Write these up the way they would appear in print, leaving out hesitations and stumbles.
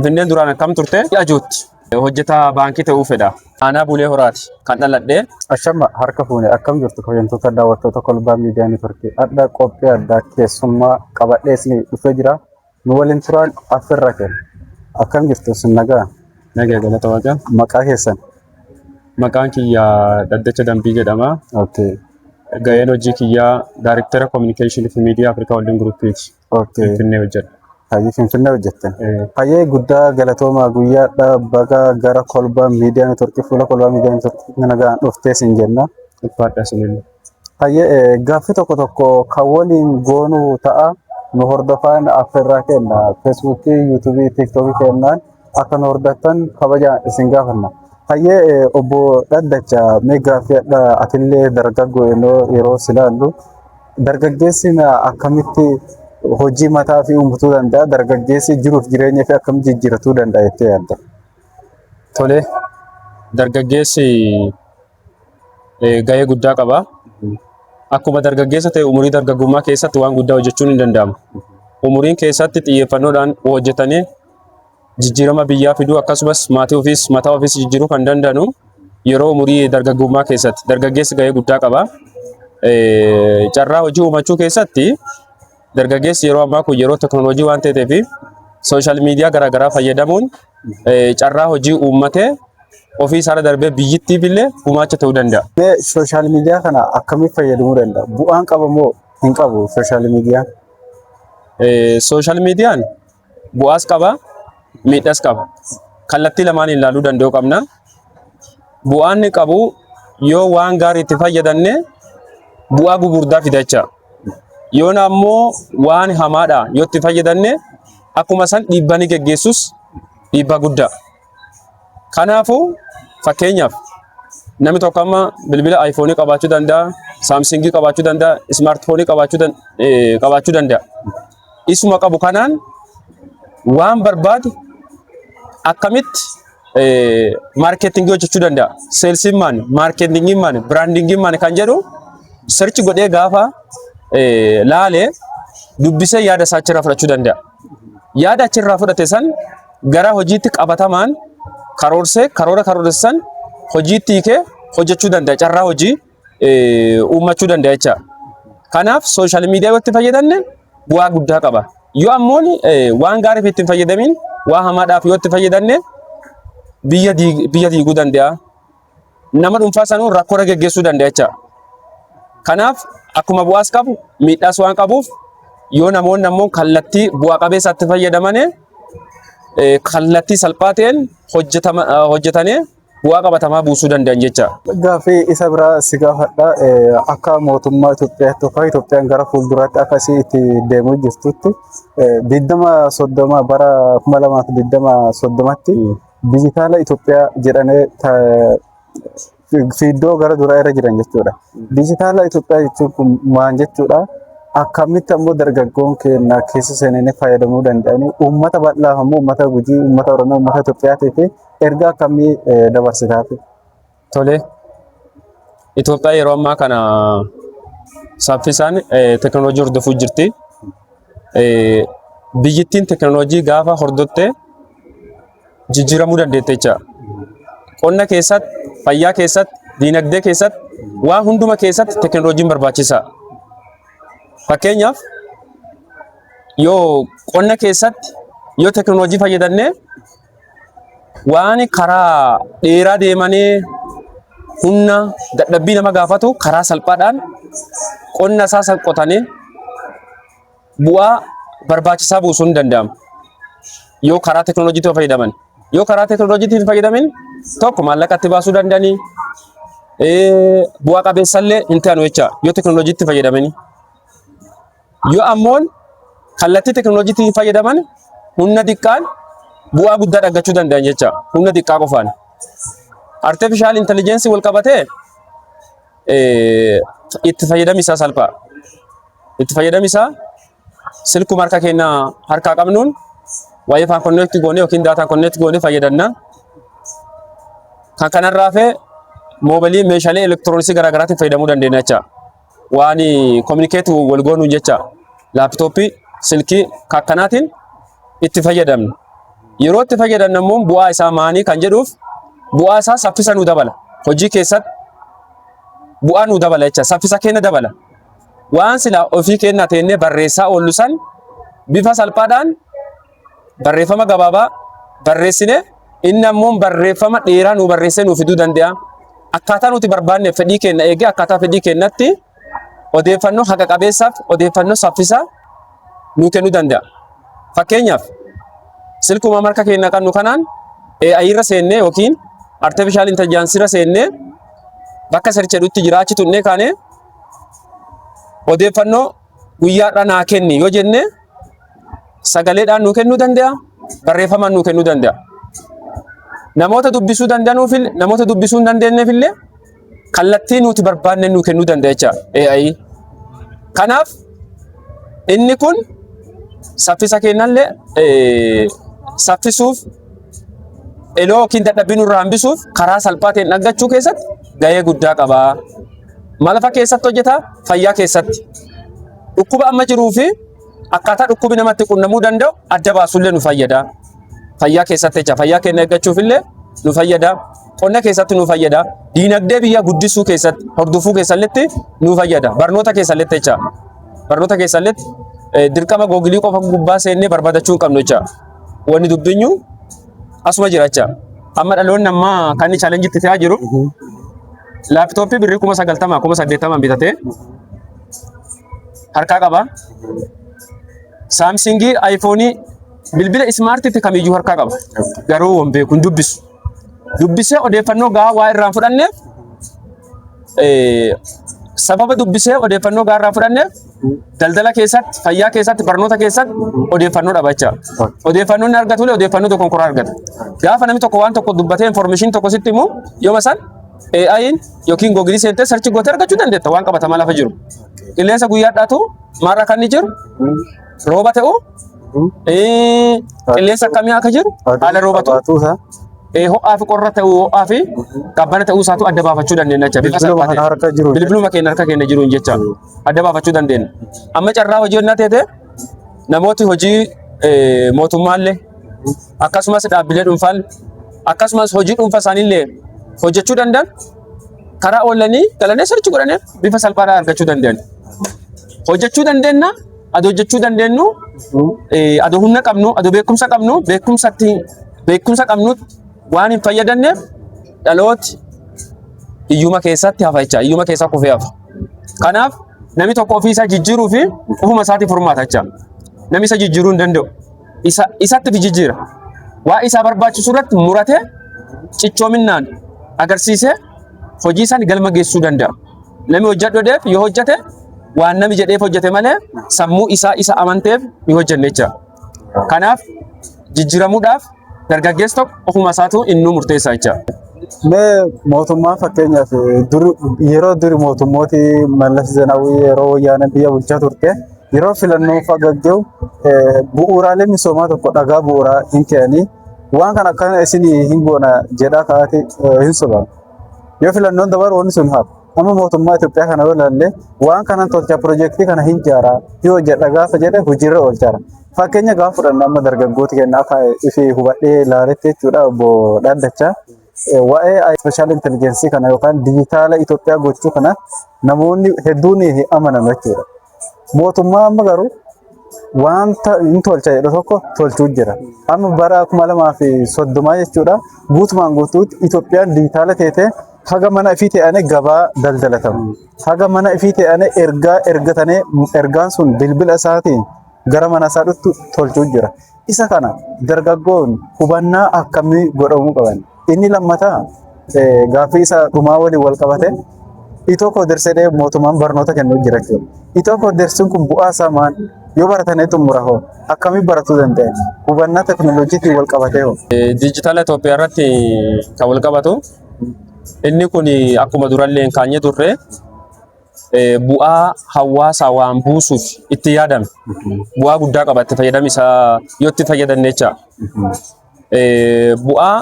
Finfinneen duraan akkam turte? Ajootti. Hojjetaa baankii ta'uu fedha. Aanaa Bulee Horaati kan dhaladhe. Ashama harka fuune, akkam jirtu kabajamtoota daawwattoota Kolbaa Miidiyaa Neetworkii? Adda qophii addaa keessummaa qabadhee isin dhufee jira. Nu waliin turaan affirra kenna. Akkam jirtu, isin nagaa? Nagaa, galata Waaqaa. Maqaa keessan? Maqaan kiyya Dhaddacha Dambii jedhama. Gaheen hojii kiyyaa Daayirektara Kominikeeshinii fi Miidiyaa Afrikaa Holding Groupiiti. Finfinnee hojjedha. Hayyee, Finfinnee hojjettan. Hayyee, guddaa galatoomaa. Guyyaadha baga gara Kolbaa Miidiyaa Neetworkii, fuula Kolbaa Miidiyaa Neetworkii nagaan dhuftee sin jenna. Ulfaadha isinillee. Hayyee, gaaffii tokko tokko kan waliin goonuu ta'a. Nu hordofaan affeerraa kenna. Feesbuukii, Yuutuubii, Tiiktookii kennaan akka nu hordoftan kabajaan isin gaafanna. Hayyee, obbo Dhaddacha, mee gaaffii adda, atillee dargaggoo yeroo si ilaallu, dargaggeessi akkamitti hojii mataa fi uummatuu danda'a? Dargaggeessi jiruuf jireenya fi akkamitti jijjiiratuu danda'a jettee yaadda? Tole, dargaggeessi gahee guddaa qaba. Akkuma dargaggeessa ta'e umurii dargaggummaa keessatti waan guddaa hojjechuun hin danda'amu. Umuriin keessatti xiyyeeffannoodhaan hojjetanii jijjiirama biyyaa fiduu, akkasumas maatii ofiis mataa ofiis jijjiiruu kan danda'anu yeroo umurii dargaggummaa keessatti. Dargaggeessi gahee guddaa qaba. Carraa hojii uumachuu keessatti dargaggeessi yeroo ammaa kun yeroo teknooloojii waan ta'eef, social media garaagaraa fayyadamuun carraa hojii uummatee ofii isaarra darbee biyyittiif illee gumaacha ta'uu danda'a. Mee social media kana akkamitti fayyadamuu danda'a? Bu'aan qaba moo hin qabu social mediaan? Social mediaan bu'aas qaba, miidhaas qaba. Kallattii lamaan ilaaluu danda'uu qabna. Bu'aan inni qabu, yoo waan gaarii itti fayyadamne bu'aa gugurdaa fida jecha. Yoon ammoo waan hamaadha yoo itti fayyadamne, akkuma san dhiibbaa ni geggeessus, dhiibbaa guddaa. Kanaafuu fakkeenyaaf namni tokko amma bilbila iPhone qabaachuu danda'a, Samsung qabaachuu danda'a, smartphone qabaachuu danda'a. Isuma qabu kanaan waan barbaade akkamitti marketingii hojjechuu danda'a? Salesiin maali? Marketingiin maali? Brandingiin maali? Kan jedhu search godhee gaafa laalee dubbisee yaada isaa achirraa fudhachuu danda'a. Yaada achirraa fudhate san gara hojiitti qabatamaan karoorsee, karoora karoorse san hojiitti hiikee hojjechuu danda'a. Carraa hojii uummachuu danda'a jecha. Kanaaf social media yoo itti fayyadamne bu'aa guddaa qaba. Yoo ammoo waan gaariif itti hin fayyadamin, waan hamaadhaaf yoo itti fayyadamne, biyya diiguu danda'a. Nama dhuunfaa sanuu rakkoo irra geggeessuu danda'a jecha. Kanaaf akkuma bu'aas qabu miidhaas waan qabuuf, yoo namoonni ammoo kallattii bu'aa qabeessaatti fayyadaman, kallattii salphaa ta'een hojjetanii bu'aa qabatamaa buusuu danda'an jecha. Gaaffii isa biraa si gaafadha. Akka mootummaa Itoophiyaatti yookaan Itoophiyaan gara fuulduraatti akkasii itti deemuu jirtutti, 2030, bara 2030tti dijitaala Itoophiyaa jedhamee fiiddoo gara duraa irra jiran jechuudha. Dijitaala Itoophiyaa jechuun kun maal jechuudha? Akkamitti ammoo dargaggoon keenya keessa seenanii fayyadamuu danda'anii? Uummata bal'aaf ammoo, uummata Gujii, uummata Oromoo, uummata Itoophiyaatii fi ergaa akkamii dabarsitaaf? Tole, Itoophiyaa yeroo ammaa kana saffisaan teekinooloojii hordofuu jirti. Biyyittiin teekinooloojii gaafa hordotte jijjiiramuu dandeette jecha. Qonna keessatti, fayyaa keessatti, diinagdee keessatti, waan hunduma keessatti teekinooloojiin barbaachisaa. Fakkeenyaaf yoo qonna keessatti yoo teekinooloojii fayyadamne, waan karaa dheeraa deemanii humna dadhabbii nama gaafatu karaa salphaadhaan qonna isaa san qotanii bu'aa barbaachisaa buusuun ni danda'ama. Yoo karaa teekinooloojiitiin fayyadaman. Yoo karaa teekinooloojiitiin hin fayyadamin, tokko maallaqa itti baasuu danda'anii bu'aa qabeessallee hin ta'an jecha yoo teekinooloojiitti fayyadamanii. Yoo ammoo kallattii teekinooloojiitiin fayyadaman, humna xiqqaan bu'aa guddaa argachuu danda'an jecha, humna xiqqaa qofaan. Artificial intelligence wal qabatee itti fayyadamni isaa salphaa. Itti fayyadamni isaa silkuma harka keenya harkaa qabnuun WiFi connect goonee yookiin data connect goonee fayyadamna. Kan kanarraa hafe moobilii, meeshaalee elektirooniksii garaagaraatiin fayyadamuu dandeenya jecha. Waan communicate wal goonuun jecha, laapitooppii, silkii kakkanaatiin itti fayyadamna. Yeroo itti fayyadamne immoo bu'aa isaa maanii kan jedhuuf bu'aa isaa saffisa nu dabala. Hojii keessatti bu'aa nu dabala jecha saffisa keenya dabala. Waan silaa ofii keenya teennee barreessaa oollu san bifa salphaadhaan barreeffama gabaabaa barreessine inni ammoo barreeffama dheeraa nu barreessee nu fiduu danda'a. Akkaataa nuti barbaanne fedhii keenya eegee akkaataa fedhii keenyatti odeeffannoo haqa qabeessaaf odeeffannoo saffisaa nu kennuu danda'a. Fakkeenyaaf silkuma harka keenya qabnu kanaan AI irra seennee yookiin artificial intelligence irra seennee bakka search jedhutti jira achi tunnee kaanee odeeffannoo guyyaadhaa naa kenni yoo jenne sagaleedhaan nuu kennuu danda'a, barreeffamaan nuu kennuu danda'a. Namoota dubbisuu danda'anuuf namoota dubbisuu hin dandeenyeef illee kallattii nuti barbaanne nuu kennuu danda'a jecha AI. Kanaaf inni kun saffisa keenyallee saffisuuf eloo yookiin dadhabbii nurraa hambisuuf karaa salphaa ta'een argachuu keessatti gahee guddaa qaba. Malafa keessatti hojjeta? Fayyaa keessatti. Dhukkuba amma jiruu fi akkaataa dhukkubi namatti qunnamuu danda'u adda baasullee nu fayyada. Fayyaa keessatti jecha fayyaa keenya eeggachuuf illee nu fayyada. Qonna keessatti nu fayyada. Diinagdee biyya guddisuu keessatti hordofuu keessalletti nu fayyada. Barnoota keessalletti jecha. Barnoota keessalletti dirqama Google qofa gubbaa seennee barbaadachuu hin qabnu jecha. Wanni dubbinyu asuma jira jecha. Amma dhaloonni ammaa kan inni challenge itti ta'aa jiru laptop birrii 90,000 80,000 bitatee harkaa qaba. Samsung, iPhone, bilbila smartiitti kamiyyuu harkaa qaba. Garuu waan beeku hin dubbisu. Dubbisee odeeffannoo gahaa waa irraa hin fudhanneef, sababa dubbisee odeeffannoo gahaa irraa fudhanneef daldala keessatti, fayyaa keessatti, barnoota keessatti odeeffannoo dhaba jecha. Odeeffannoo inni argatu illee odeeffannoo dogonkoraa argata. Gaafa namni tokko waan tokko dubbatee information tokko sitti himu yooma san AI'n yookiin Google seentee search gootee argachuu dandeetta waan qabatamaa lafa jiru. Qilleensa guyyaadhaatu maarra kan inni jiru rooba ta'u, qilleensa akkamii akka jiru, haala roobatu, ho'aa fi qorra ta'uu, ho'aa fi qabbana ta'uu isaatu adda baafachuu dandeenya jecha bifa Bilbiluma salphaa kana ta'een. harka jiru. Bilbiluma keenya harka keenya jiruun jecha adda baafachuu dandeenya. Amma carraa hojii hojii ta'e namooti hojii mootummaallee akkasumas dhaabbilee dhuunfaan akkasumas hojii dhuunfaa isaaniillee hojjechuu danda'an karaa oolanii galanii search godhanii bifa salphaadhaan argachuu danda'an. Hojjechuu dandeenya, adoo hojjechuu dandeenyu, adoo humna qabnu, adoo beekumsa qabnu, beekumsatti beekumsa qabnutti waan hin fayyadamneef dhalooti hiyyuma keessatti hafa jecha, hiyyuma keessa kufee hafa. Kanaaf namni tokko ofii isaa jijjiiruu fi ofuma isaatiif furmaata jecha. Namni isa jijjiiruu hin danda'u. Isa isatti fi jijjiira. Waa isaa barbaachisu irratti muratee cichoominaan agarsiisee hojii isaan galma geessuu danda'a. Namni hojjedhu jedheef yoo hojjete waan namni jedheef hojjete malee sammuu isaa isa amanteef ni hojjenne jecha. Kanaaf jijjiiramuudhaaf dargaggeessi tokko ofuma isaatu innuu murteessaa jecha. Mee mootummaan fakkeenyaaf dur yeroo duri mootummooti Mallas Zeenaawii yeroo wayyaanee biyya bulchaa turte yeroo filannoo gaggeessu bu'uuraalee misoomaa tokko dhagaa bu'uuraa hin ka'anii waan kana akkana isin hin goona jedhaa kaa'ate hin soban. Yoo filannoon dabaru wanni sun hafa. Amma mootummaa Itoophiyaa kana yoo ilaalle waan kanan tolcha, piroojeektii kana hin ijaaraa yoo hojjedha gaafa jedhe hojiirra oolchaara. Fakkeenya gaafa fudhannu amma dargaggooti keenya akka ifi hubadhee ilaaletti jechuudha, obbo Dhaaddachaa. Waa'ee artificial intelligence kana yookaan dijitaala Itoophiyaa gochuu kana namoonni hedduun hin amanan jechuudha. Mootummaa amma garuu wanta hin tolcha jedhu tokko tolchuu jira. Amma bara 2030 jechuudha guutumaan guutuutti Itoophiyaan dijitaala teetee haga mana ifii ta'anii gabaa daldalatamu. Haga mana ifii ta'anii ergaa ergatanii ergaan sun bilbila isaatiin gara mana isaa dhuftu tolchuu jira. Isa kana dargaggoon hubannaa akkamii godhamuu qaban? Inni lammataa gaaffii isa dhumaa waliin wal qabate Ethio Coders jedhee mootummaan barnoota kennuu jira jechuudha. Ethio Codersiin kun bu'aa isaa maal? Yoo baratanii xumura hoo akkamii baratuu danda'an? Hubannaa teekinooloojiitiin wal qabatee hoo? Dijitaala Itoophiyaa irratti kan wal qabatu inni kun akkuma durallee hin kaanye turre bu'aa hawaasaa waan buusuuf itti yaadame. Bu'aa guddaa qaba itti fayyadamni isaa yoo itti fayyadamne jecha. Bu'aa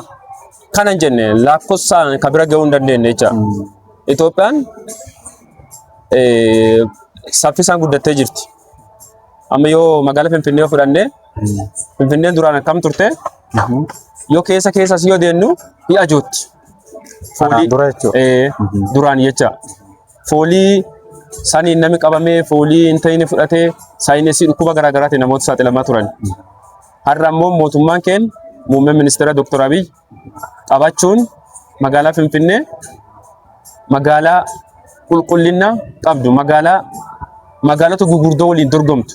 kana hin jenne lakkoofsaan kan bira gahuu hin dandeenye jecha. Itoophiyaan saffisaan guddattee jirti. Amma yoo magaalaa Finfinnee yoo fudhanne, Finfinneen duraan akkam turte? Yoo keessa keessas yoo deennu ni ajootti. Kanaan dura jechuudha. Duraan jecha. Foolii saniin namni qabamee foolii hin ta'in fudhatee saayinsii dhukkuba garaa garaatiin namoota saaxilamaa turan. Har'a ammoo mootummaan keenya muummeen ministeera Dr. Abiy qabachuun magaalaa Finfinnee magaalaa qulqullina qabdu, magaalaa magaalota gurguddoo waliin dorgomtu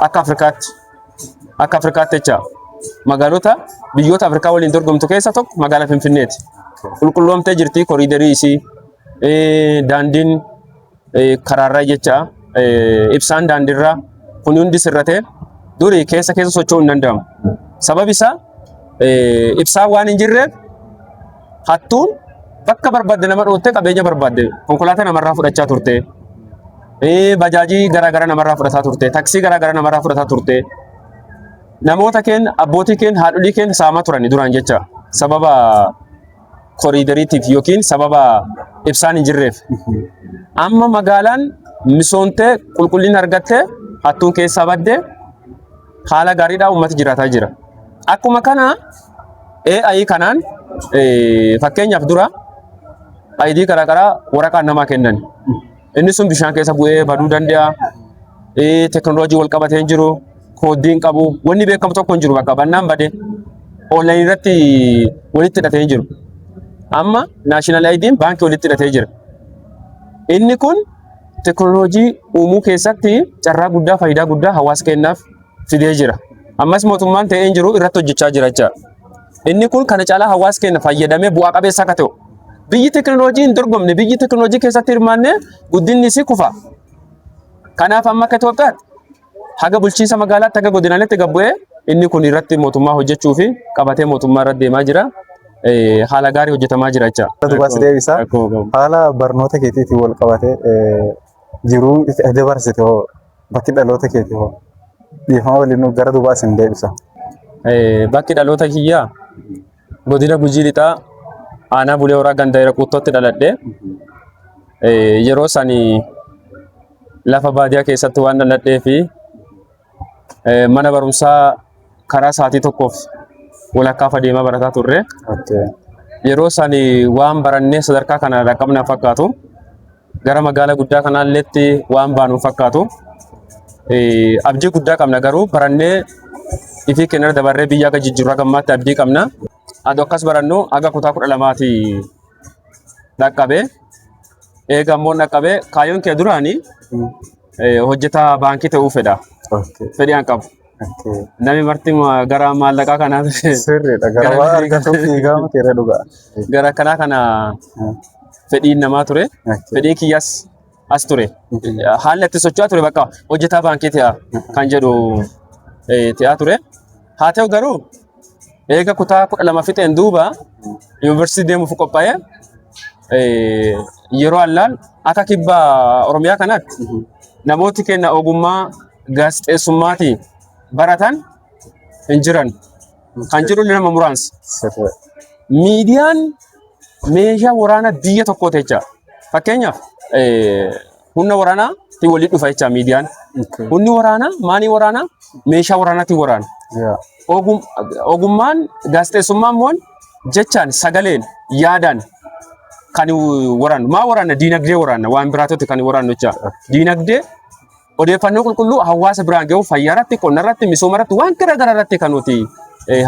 akka Afrikaatti jecha, magaalota biyyoota Afrikaa waliin dorgomtu keessa tokko magaalaa Finfinneeti. Qulqulloomtee jirti. Koriidarii isii, daandiin karaarraa jecha, ibsaan daandiirraa kun hundi sirratee, duri keessa keessa socho'uu hin danda'amu. Sababi isaa ibsaan waan hin jirreef hattuun bakka barbaadde nama dhoottee qabeenya barbaadde konkolaataa namarraa fudhachaa turte. Bajaajii garaagaraa namarraa fudhataa turte. Taksii garaagaraa namarraa fudhataa turte. Namoota keenya, abbootii keenya, haadholii keenya saamaa turani duraan jecha, sababa koriidariitiif yookiin sababa ibsaan hin jirreef. Amma magaalaan misoontee, qulqullina argattee, hattuun keessaa baddee, haala gaariidhaan uummati jiraataa jira. Akkuma kana AI kanaan, fakkeenyaaf dura ID garaagaraa waraqaan namaa kennan. Inni sun bishaan keessa bu'ee baduu danda'a. Teknooloojii wal qabatee hin jiru. Kooddii hin qabu. Wanni beekamu tokko hin jiru, bakka bannaan bade. Online irratti walitti hidhatee hin jiru. Amma national ID'n baankii walitti hidhatee jira. Inni kun teknooloojii uumuu keessatti carraa guddaa, faayidaa guddaa hawaasa keenyaaf fidee jira. Ammas mootummaan ta'ee hin jiru, irratti hojjechaa jira jecha. Inni kun kana caalaa hawaasa keenya fayyadamee bu'aa qabeessa akka ta'u. Biyyi teknooloojii hin dorgomne, biyyi teknooloojii keessatti hirmaanne, guddinni isii kufa. Kanaaf amma akka Itoophiyaatti haga bulchiinsa magaalaatti, haga godinaaleetti gad bu'ee inni kun irratti mootummaa hojjechuu fi qabatee mootummaa irratti deemaa jira. Haala gaarii hojjetamaa jira jecha. Dubaas deebisa. Haala barnoota keetiitiin wal qabatee jiruu dabarsite hoo, bakki dhaloota keetii hoo, dhiifama waliin gara duubaa isin deebisa. Bakki dhaloota kiyyaa godina Gujii Lixaa, aanaa Bulee Horaa, ganda Hira Quuttootti dhaladhe. Yeroo sani lafa baadiyyaa keessatti waan dhaladhee fi mana barumsaa karaa sa'aatii tokkoof walakkaaf adeemaa barataa turre. Yeroo sani waan barannee sadarkaa kana dhaqqabna fakkaatu. Gara magaala guddaa kanaalleetti waan baanu fakkaatu. Abdii guddaa qabna garuu, barannee ifii keenya dabarree biyya akka jijjiirraa gammaatti abdii qabna. Adoo akkas barannu haga kutaa 12ti dhaqqabe. Eega immoo dhaqqabe, kaayyoon kee duraanii hojjetaa baankii ta'uu fedha. Fedhii an qabu. Namni marti gara maallaqaa kanaa Sirriidha. Gara waan argatuuf fiigaa miti irra dhugaa. Gara kanaa kana fedhiin namaa ture. Fedhiin kiyyaas as ture. Haalli itti socho'aa ture bakka hojjetaa baankii ta'a kan jedhu ta'aa ture. Haa ta'u garuu eega kutaa 12 fixeen duuba yuunivarsiitii deemuuf qophaa'ee, yeroo allaan akka kibba Oromiyaa kanaatti namooti keenya ogummaa gaazexeessummaatiin baratan hin jiran. Kan jiru nama muraasa. Miidiyaan meeshaa waraanaa biyya tokkooti jecha. Fakkeenyaaf humna waraanaatiin walitti dhufa jecha miidiyaan. Humni waraanaa maanii waraanaa meeshaa waraanaatiin waraana. Ogummaan gaazexeessummaa immoo jechaan, sagaleen, yaadaan kan waraannu. Maa waraanna? Diinagdee waraanna. Waan biraatoti kan waraannu jecha. Diinagdee odeeffannoo qulqulluu hawaasa biraan gahuuf, fayyaa irratti, qonna irratti, misooma irratti, waan garaa garaa irratti kan nuti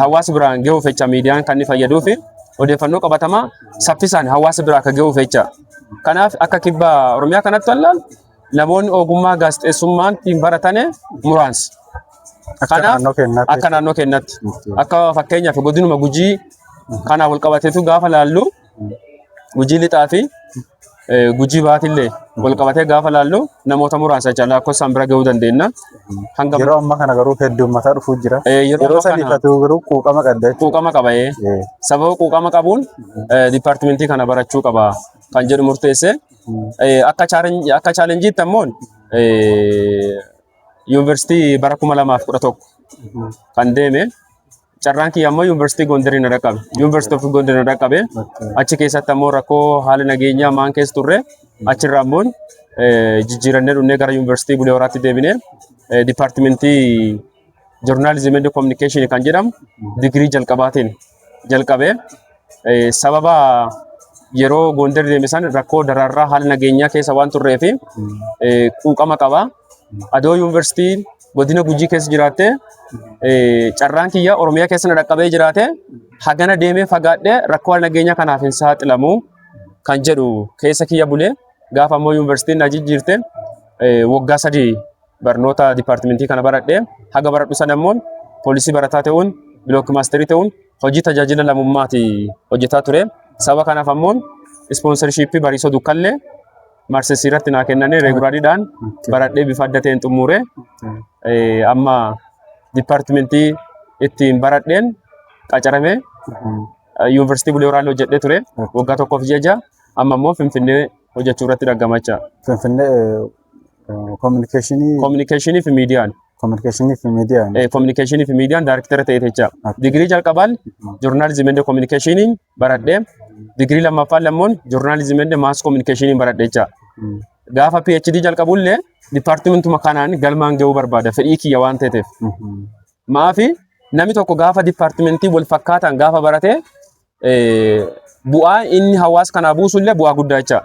hawaasa biraan gahuuf jecha miidiyaan kan inni fayyaduu fi odeeffannoo qabatamaa saffisaan hawaasa biraa akka gahuuf jecha. Kanaaf akka kibba Oromiyaa kanatti wallaan namoonni ogummaa gaazexeessummaan baratane muraasa. Akka Kanaaf naannoo keenyaatti. Akka naannoo keenyatti. Akka fakkeenyaaf godinuma Gujii kanaa wal qabateetu gaafa laallu, Gujii Lixaa fi Gujii Baatillee wal qabatee gaafa laallu, namoota muraasa jecha lakkoofsaan bira gahuu dandeenya. Hanga Yeroo ammaa kana garuu heddummataa dhufuu jira. Yeroo Yeroo ammaa sanii kana fatu garuu quuqama qabda jechuudha. Quuqama qaba. Sababa quuqama qabuun dipaartimentii kana barachuu qaba kan jedhu murteesse. Akka challengeiitti ammoo yuunivarsiitii bara 2011 kan deeme, carraan kiyya ammoo yuunivarsiitii Gondarii na dhaqqabe. University of Gondar na dhaqqabe. Achi keessatti ammoo rakkoo haala nageenyaa maan keessa turre, achirraa ammoo jijjiirannee dhufnee gara yuunivarsiitii Bulee Horaatti deebinee dipaartimentii Journalism and Communication kan jedhamu digirii jalqabaatiin jalqabee, sababa yeroo Gondar deeme san rakkoo daraarraa haala nageenyaa keessa waan turree fi quuqama qaba. Adoo yuunivarsiitiin godina Gujii keessa jiraatte, carraan kiyya Oromiyaa keessa na dhaqqabee jiraate, hagana deemee fagaadhee rakkoo haala nageenyaa kanaaf hin saaxilamu kan jedhu keessa kiyya bulee, gaafa ammoo yuunivarsiitiin na jijjiirte waggaa 3 barnoota dipaartimentii kana baradhee, haga baradhu sana immoo poolisii barataa ta'uun, block masterii ta'uun hojii tajaajila lammummaati hojjetaa ture. Sababa kanaaf ammoo sponsorshippii Bariisoo Dukkallee mastersii irratti naa kennanii regulariidhaan baradhee bifa adda ta'een xumure. Amma dipaartimentii ittiin baradheen qacaramee yuunivarsiitii Bulee Horaalee hojjedhee ture. Waggaa 1 fi ji'a 6, amma immoo Finfinnee hojjechuu irratti argama jecha. Finfinnee kominikeeshinii. Kominikeeshinii fi miidiyaan. Kominikeeshinii fi miidiyaan. Kominikeeshinii fi miidiyaan daayirektara ta'e jecha. Digirii jalqabaan journalism and communicationii baradhee, digirii lammaffaan immoo journalism and mass communicationii baradhee jecha. Gaafa PhD jalqabullee dipaartimentuma kanaan galmaan ga'uu barbaada fedhii kiyya waan ta'eef. Maafi namni tokko gaafa dipaartimentii wal fakkaataan gaafa barate, bu'aa inni hawaasa kanaa buusullee bu'aa guddaa jecha.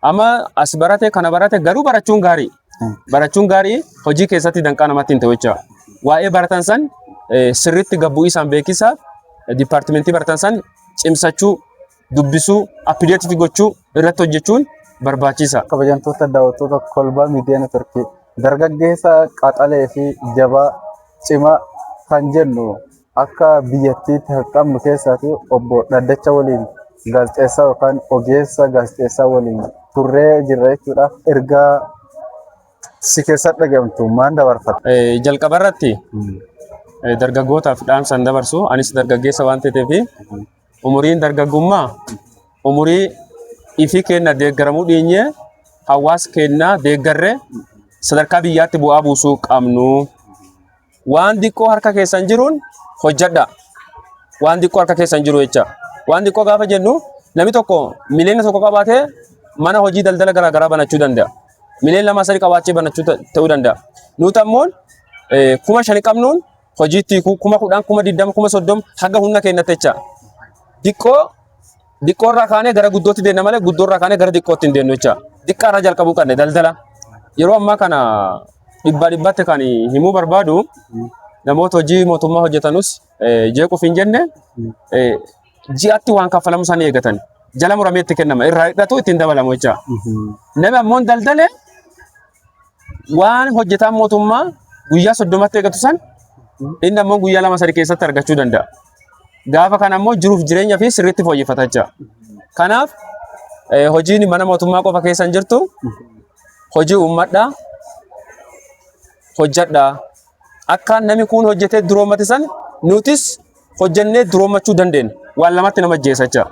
Amma as barate kana barate garuu barachuun gaarii. Barachuun gaarii, hojii keessatti danqaa namatti hin ta'u jecha. Waa'ee baratan san sirriitti gabbuu isaan beeksisaaf dipaartimentii baratan san cimsachuu, dubbisuu, update gochuu irratti hojjechuun barbaachisa. Kabajamtoota daawwattoota Kolbaa Miidiyaa Neetworkii, dargaggeessa qaxalee fi jabaa cimaa kan jennu akka biyyattiitti kan qabnu keessaati obbo Dhaddacha waliin, gaazexeessaa yookaan ogeessa gaazexeessaa waliin turree jirra jechuudha. Ergaa si keessatti dhagamtu maal dabarfatta? Jalqaba irratti dargaggootaaf dhaamsan dabarsu, anis dargaggeessa waan ta'eef, umuriin dargaggummaa umurii ifii kenna deeggaramuu dhiinyee hawaasa keenyaa deeggarree sadarkaa biyyaatti bu'aa buusuu qabnu. Waan xiqqoo harka keessan jiruun hojjedha. Waan xiqqoo harka keessan jiru jecha. Waan xiqqoo gaafa jennu, namni tokko 1 miliyoona qabaatee mana hojii daldala garaagaraa banachuu danda'a. 2 miliyoona 3 qabaachee banachuu ta'uu danda'a. Nuti ammoo 5,000 qabnuun hojiitti hiikuu, 10,000, 20,000, 30,000, haga humna keenyatti jecha. Xiqqoo xiqqoorraa kaanee gara guddootti deemna malee guddoorraa kaanee gara xiqqootti hin deemnu jecha. Xiqqaarraa jalqabuu qabne daldala. Yeroo ammaa kana dhibbaa dhibbatti kan himuu barbaadu, namoota hojii mootummaa hojjetanus jeequuf hin jenne, ji'atti waan kaffalamu isaan eegatan. Jala muramee itti kennama. Irraa hidhatu ittiin dabalamu jecha. Namni ammoo daldale waan hojjetaan mootummaa guyyaa 30tti eegatu san inni ammoo guyyaa 2 3 keessatti argachuu danda'a. Gaafa kana ammoo jiruuf jireenya fi sirriitti fooyyeffata jecha. Kanaaf hojiin mana mootummaa qofa keessa hin jirtu, hojii uummadhaa, hojjedhaa. Akka namni kun hojjetee duroommate san nutis hojjennee duroommachuu dandeenya. Waan lamatti nama ajjeesa jecha.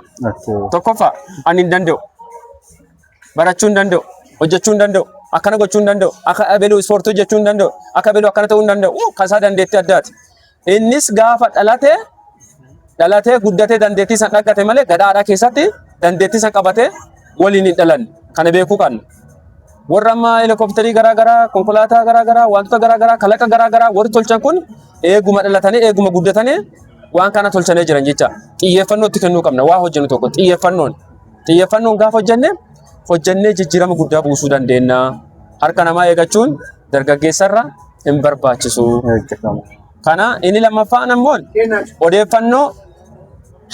Tokkoffaa, ani hin danda'u. Barachuu hin danda'u. Hojjechuu hin danda'u. Akkana gochuu hin danda'u. Akka abeluu ispoortii hojjechuu hin danda'u. Akka abeluu akkana ta'uu hin danda'u. Kasaa dandeettii addaati. Innis gaafa dhalate dhalatee guddatee dandeettii san dhaggate malee gadhaadhaa keessatti dandeettii san qabatee waliin hin dhalanne. Kana beekuu qabna. Warra amma helikopterii garaa garaa, konkolaataa garaa garaa, wantoota garaa garaa, kalaqa garaa garaa warri tolchan kun eeguma dhalatanii eeguma guddatanii waan kana tolchanii jiran jecha. Xiyyeeffannoo itti kennuu qabna. Waa hojjennu tokko xiyyeeffannoon. Xiyyeeffannoon gaafa hojjenne hojjennee jijjiirama guddaa buusuu dandeenya. Harka namaa eeggachuun dargaggeessarra hin barbaachisu. Kana inni lammaffaan ammoo odeeffannoo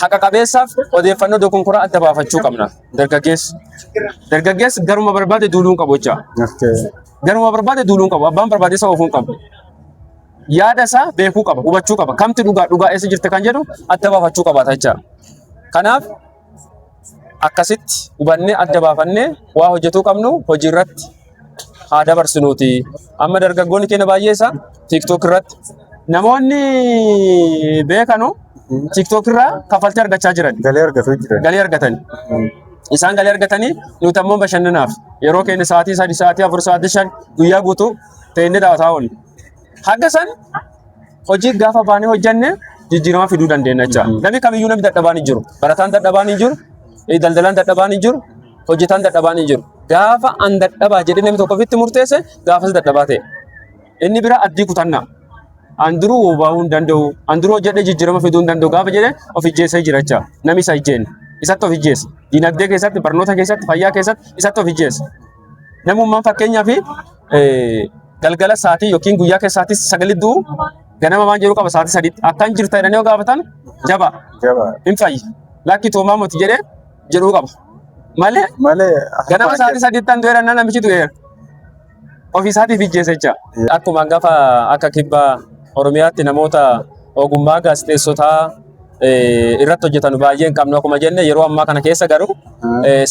haqa qabeessaaf odeeffannoo dogonkoraa adda baafachuu qabna. Dargaggeessi. Dargaggeessi garuma barbaade duuluu hin qabu jecha. Garuma barbaade duuluu hin qabu. Abbaan barbaade isa oofuu hin qabu. Yaada isaa beekuu qaba, hubachuu qaba. Kamti dhugaa, dhugaa eessa jirte kan jedhu adda baafachuu qabaata jecha. Kanaaf akkasitti hubannee adda baafannee waa hojjetuu qabnu hojii irratti haa dabarsinuuti. Amma dargaggoonni keenya baay'ee isaa TikTok irratti, namoonni beekanu TikTok irraa kaffaltii argachaa jiran. Galii argatu jira. Galii argatani. Isaan galii argatanii, nuti ammoo bashannanaaf yeroo keenya sa'aatii 3, sa'aatii 4, sa'aatii 5 guyyaa guutuu teennee daawwataa oolla. Haga san hojii gaafa baanee hojjenne jijjiirama fiduu dandeenya jecha. Namni kamiyyuu namni dadhabaan hin jiru. Barataan dadhabaan hin jiru. Daldalaan dadhabaan hin jiru. Hojjetaan dadhabaan hin jiru. Gaafa an dadhabaa jedhee namni tokko ofitti murteesse, gaafas dadhabaa ta'e. Inni bira addii kutannaa. An duruu bahuu hin danda'u, an duruu hojjedhee jijjiirama fiduu hin danda'u gaafa jedhe of ijjeessee jira jecha. Namni isa ijjeenne. Isatti of ijjeessa. Dinagdee keessatti, barnoota keessatti, fayyaa keessatti isatti of ijjeessa. Namummaan fakkeenyaaf galgala sa'aatii yookiin guyyaa keessa sa'aatii sagalitti du'u ganama waan jedhu qaba sa'aatii sadiitti. Akkan jirta jedhanii yoo gaafatan jaba Jaba. hin fayyi. Lakki toomaa miti jedhee jedhuu qaba. Malee Malee ganama sa'aatii sadiitti an du'eera namichi du'eera. Ofii isaatiif ijjeessa jecha. Akkuma hangafa akka kibba Oromiyaatti namoota ogummaa gaazexeessotaa irratti hojjetan baay'ee hin qabnu akkuma jenne yeroo ammaa kana keessa garuu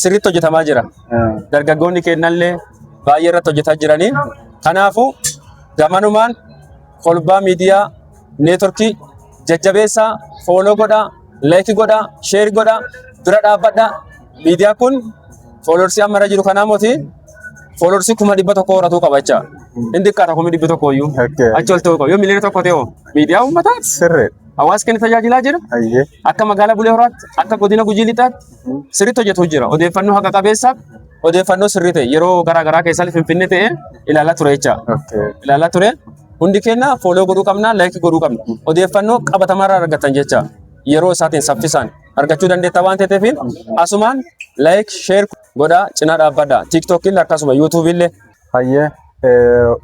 sirriitti hojjetamaa jira. Dargaggoonni kennallee baay'ee irratti hojjetaa jiranii. Kanaafuu gamanumaan kolbaa miidiyaa neetworkii jajjabeessaa follow godhaa, like godhaa, share godhaa, bira dhaabbadhaa. Miidiyaa kun followersii amma irra jiru kanaa moti followersii 100,000 horatuu qaba jecha. Inni xiqqaata 100,000 iyyuu. Achi ol ta'uu qaba. Yoo 1,000,000 ta'e hoo miidiyaa uummataati. Sirrii. Hawaasa keenya tajaajilaa jira. Akka magaalaa Bulee Horaatti, akka godina Gujii Lixaatti sirriitti hojjetu jira. Odeeffannoo haqa qabeessaaf odeeffannoo sirrii ta'e yeroo garaa garaa keessatti Finfinnee ta'e ilaalaa ture jecha. Ilaalaa ture. Hundi keenya follow godhuu qabna, like godhuu qabna. Odeeffannoo qabatamaa argatan jecha yeroo isaatiin saffisaan argachuu dandeetta waan ta'eef asumaan like, share godhaa cinaa dhaabbadha. TikTok illee akkasuma YouTube illee. Hayyee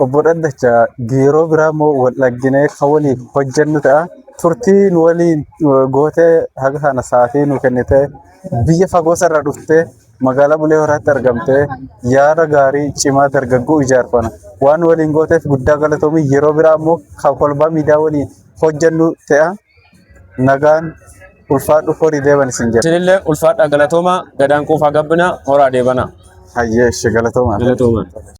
obbo Dhaddacha yeroo biraa immoo wal dhagginee kan waliin hojjennu ta'a. Turtii nu waliin gootee haga kana sa'aatii nu kennitee biyya fagoo irraa dhuftee magaalaa Bulee Horaatti argamtee yaada gaarii cimaa dargaggoo ijaarfana. Waan waliin gooteef guddaa galatoomi yeroo biraa immoo kan kolbaa miidiyaa waliin hojjennu ta'a. Nagaan ulfaadhu horii deeban isin jedha. Isinillee ulfaadha galatooma gadaan quufaa gabbina horaa deebana. Hayyee ishee galatoomaa. Galatooma.